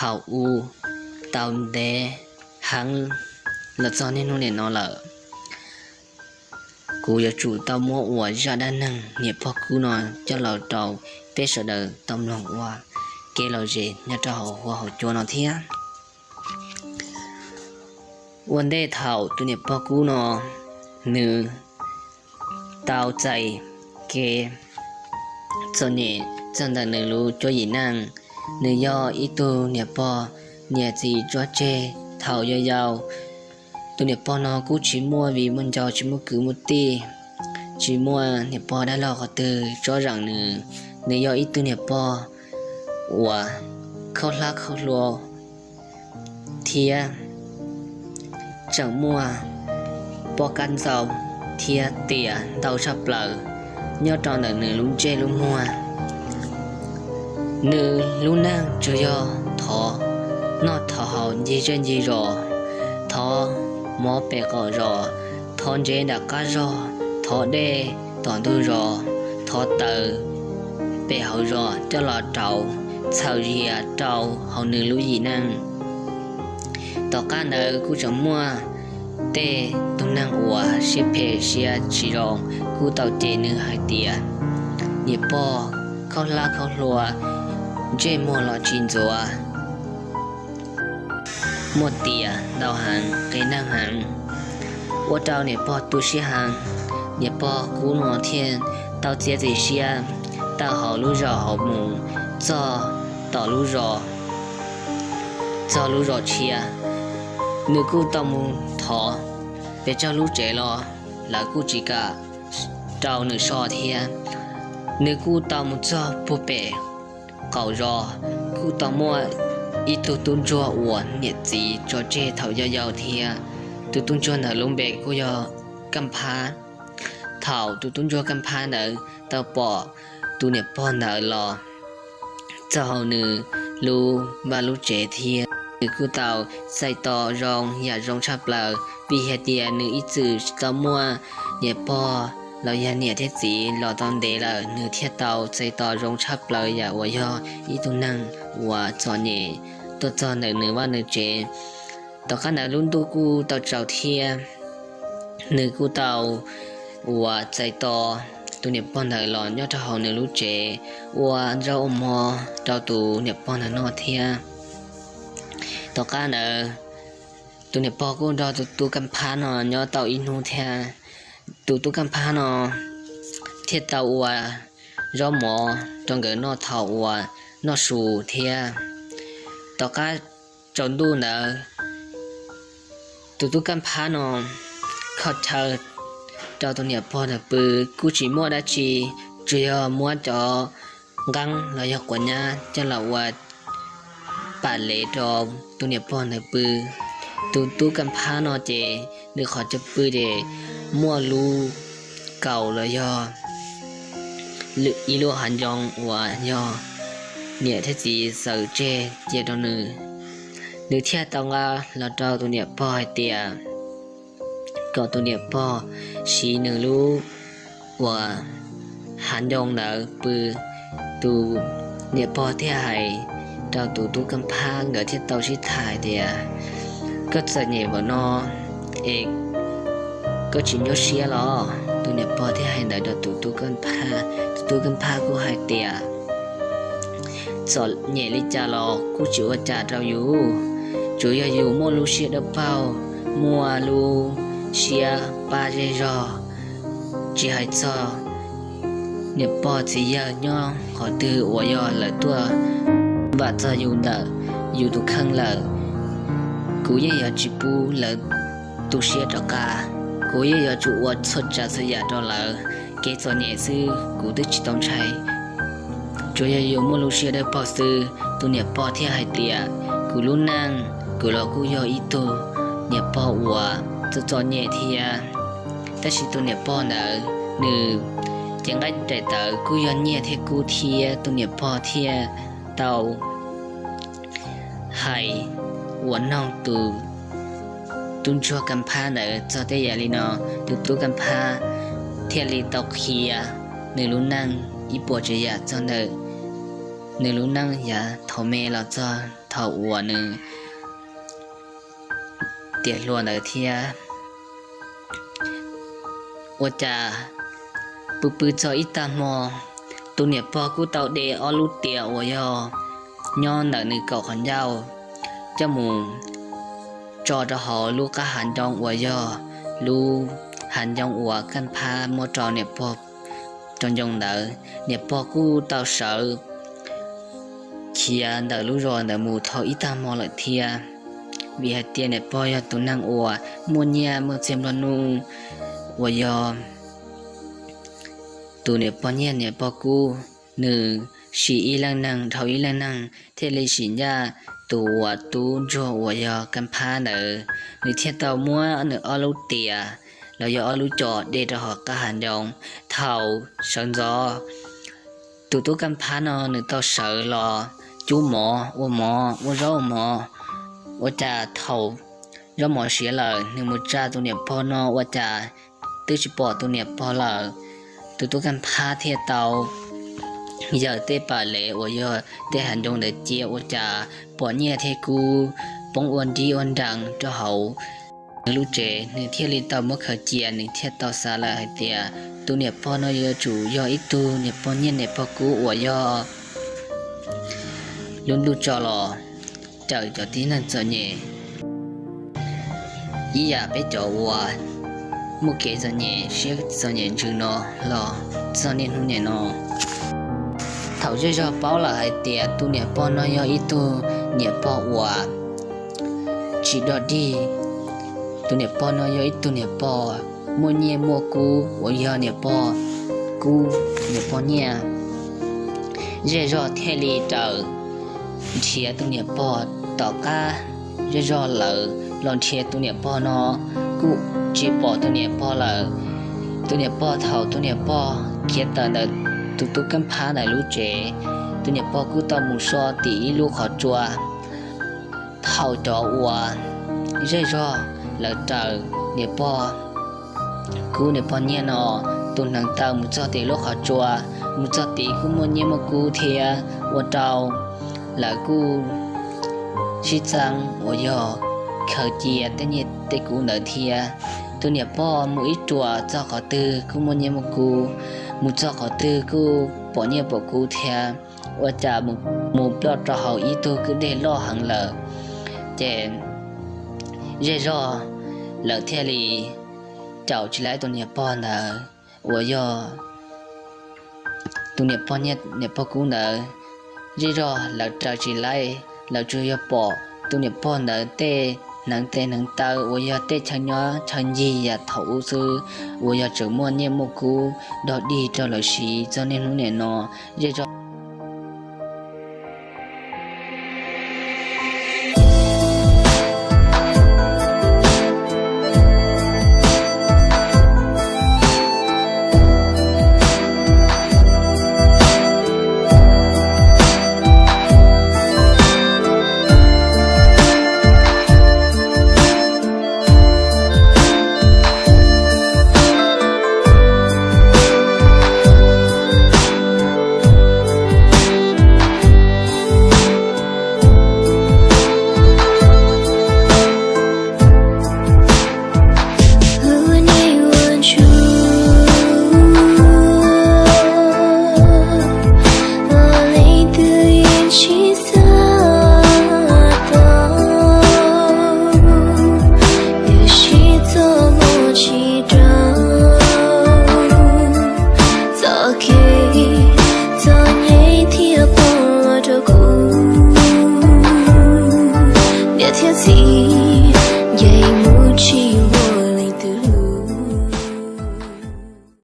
Thaum ub, tau ntev heev los txog niaj hnub nim no lawm, kuv yuav tsum tau muab ua zaj dab neeg niam pog kub no coj los rau peb sawv daws tau mloog ua kev lom zem nyob rau hauv huab hauv cua no thiab. Ua ntej thaum tus niam pog kub no, nws tau txais kev txom nyem txog ntawm nws lub cuab yim neej. Nws yog ib tug niam pog niam txiv tso tseg thaum yau yau. Tus niam pog no kuj tsis muaj viv muaj ncaus, tsis muaj kwv muaj tij, tsis muaj niam pog dab laug qhov twg tsob zeem nws. Nws yog ib tug niam pog uas khaub hlab khaub hlua thiab tseem muaj pob kab ntxaus thiab tias ntau tshaj plaws nyob rau ntawm nws lub ntsej lub muag. Nws lub neej tsuas yog thov noj thov haus ncig zej ncig zos, thov mov pem qaum zos, thov ntsev nram qab zos, thov dej tom ntug zos, thov taws pem hauv zos coj los rauv txhawm zias rau hauv nws lub yim neej. Tom qab ntawd kuj tseem muaj tej tug neeg uas siab phem siab tsis zoo kuj tau cem nws hais tias, niam pog khaub hlab khaub hlua, ntsej muag los tsis ntxuav, muaj tias ntau heev, qia neeg heev, ua rau niam pog tu siab heev. Niam pog kub no thiaj tau txiav txim siab tawm hauv lub zos hauv mus txog tom lub zos, txog lub zos tshiab. Nws kuj tau mus thov pes tsawg lub tsev los lawv kuj tsis kam rau nws so thiab. Nws kuj tau mus txog puag pem qaum zos, kuj tau muaj ib tug tub ntsuag uas niam txiv tso tseg thaum yau yau thiab. Tus tub ntsuag ntawd lub npe kuj yog Kaj Phab. Thaum tus tub ntsuag Kaj Phab ntawd tau pom tus niam pog ntawd los txog hauv nws lub vaj lub tsev thiab, nws kuj tau txais tos zoo yam zoo tshaj plaws vim hais tias nws ib txwm tsis tau muaj niam pog los yog niam thiab txiv los tau ntev lawm, nws thiaj tau txais tos zoo tshaj plaws yam uas yog ib tug neeg uas txom nyem tuaj txog ntawm nws vaj nws tsev. Tom qab ntawd lub ntuj kuj tau tsaus thiab, nws kuj tau uas txais tos tus niam pog ntawd los nyob rau hauv nws lub tsev, ua zaub ua mov rau tus niam pog ntawd noj thiab. Tom qab ntawd tus niam pog kuj nrog tus tub Kaj Phab no nyob tau ib hnub thiab. Tus tub Kaj Phab no thiaj tau ua zaub mov rau nkawd noj thaum uas noj su thiab. Tom qab tsaus ntuj ntawd, tus tub Kaj Phab no kho chaw rau tus niam pog ntawd pw, kuj tsis muaj dab tsi, tsuas yog muab cov nqeeb los yog quav nyab coj los ua pam lev rau tus niam pog ntawd pw. Tus tub Kaj Phab no ces nws qhov chaw pw ces muaj lub kaus los yog ib lub hav ncoo uas yog niam thiab txiv txawm tseg cia rau nws. Nws thiaj tau nqa los rau tus niam pog hais tias kom tus niam pog siv nws lub uas hav ncoo ntawd pw. Tus niam pog thiaj hais rau tus tub Kaj Phab, nkawd thiaj tau sib tham tias, koj txom nyem npaum no es koj tsis nyuaj siab los? Tus niam pog thiaj hais ntawd rau tus tub Kaj Phab. Tus tub Kaj Phab kuj hais tias, txom nyem li cas los kuj tsis ua cas rau yus, tsuas yog yus muaj lub siab dawb paug, muaj lub siab pab zej zog, tsis hais txog niam pog txiv yawg nyob qhov twg uas yog lawv tuaj vam txog yus ntawm yus tus kheej lawm, kuv yeej yuav tsis pub lawv tu siab rov qab. Kuv yeej yuav tsum ua txhua tsav txhua yam rau lawv. Kev txom nyem xwb kuv twb tsis tau ntshai, tsuas yog yus muaj lub siab dawb paug xwb. Tus niam pog thiaj hais tias, kuv lub neej kuv los kuj yog ib tug niam pog uas txom txom nyem thiab. Tab sis tus niam pog ntawd nws cev nqaij daim tawv kuj yog nyiaj thiab kub thiab. Tus niam pog thiaj tau hais uas noog tus tub ntsuag Kaj Phab ntawd txog tej yam li no, tus tub Kaj Phab thiaj li tau qhia nws lub neej ib puas tsav yam txog ntawm nws lub neej yav thaum me los txog thaum uas nws tiav hluas ntawd thiab. Ua cas pw pw txog ib tag hmo, tus niam pog kuj tau de ob lub tias uas yog nyob ntawm nws kaum qhov ncauj coj mus tso rau hauv lub qab hav ncoo uas yog lub hav ncoo uas Kaj Phab muab rau niam pog rau ncoo ntawd. Niam pog kuj tau sawv khiav ntawm lub zos ntawd mus thaum ib tag hmo lawm thiab, vim hais tias niam pog yog tus neeg uas muaj nyiaj muaj txiag nplua nuj uas yog tus niam pog nyiaj niam pog kub, nws sim ib leej neeg dhau ib leej neeg thiaj li sim ncaj tus uas tub ntsuag uas yog Kaj Phab ntawd. Nws thiaj tau muab nws ob lub tias los yog ob lub cos de rau hauv qab hav ncoo. Thaum sawv ntxov, tus tub Kaj Phab no nws tau sawv los cub mov, ua mov, ua zaub ua mov. Ua cas thaum zaub mov siav lawm, nws mus tsa tus niam pog no ua cas twb tsis pom tus niam pog lawm. Tus tub Kaj Phab thiaj tau yawm tej pas lev uas yog tej hav ncoo ntawd cia ua cas pom nyiaj thiab kub poob ua nrib ua nrees rau hauv nws lub tsev. Nws thiaj li tau muab khaws cia, nws thiaj tau xav lawm hais tias tus niam pog no yuav tsum yog ib tug niam pog nyiaj niam pog kub uas yog lub ntuj tso los cawm cov tib neeg txom nyem ib yam peb cov uas muaj kev txom nyem siab txom nyem ntsws no los txog niaj hnub nim no. Thaum zej zog paub lawm hais tias tus niam pog no yog ib tug niam pog uas tsis dog dig, tus niam pog no yog ib tug niam pog muaj nyiaj muaj kub uas yog niam pog kub, niam pog nyiaj, zej zog thiaj li raws nrhiav tus niam pog tom qab. Zej zog lawv los nrhiav tus niam pog no kuj tsis pom tus niam pog lawm. Tus niam pog, thaum tus niam pog khiav tawm ntawm tus tub Kaj Phab ntawm lub tsev, tus niam pog kuj tau mus so tim ib lub qhov tsua. Thaum cov uas zej zog lawv raws niam pog kub niam pog nyiaj no tus hneev taw mus txog tim lub qhov tsua, mus txog tid kuj muaj nyiaj muaj kub thiab, ua rau lawv kuj sib txeeb uas yog khaws cia tej nyiaj tej kub ntawd thiab. Tus niam pog mus ib ruam txog qhov twg kuj muaj nyiaj muaj kub, mus txog qhov twg kuj pom nyiaj pom kub thiab. Ua cas mus ploj rau hauv ib tug kwj deg loj heev lawm, ces zej zog lawv thiaj li caum tsis laib tus niam pog ntawd uas yog tus niam pog nyiaj niam pog kub ntawd. Zej zog lawv raws tsis laib, lawv tsuas yog pom tus niam pog ntawd tej hneev tes hneev taw uas yog tej chaw nyob chaw ncig yam thaum ub xwb, uas yog tseem muaj nyiaj muaj kub dog dig rau lawv siv txog niaj hnub nim no. Zej zog txom nyem thiab poob rau kuv, niam thiab txiv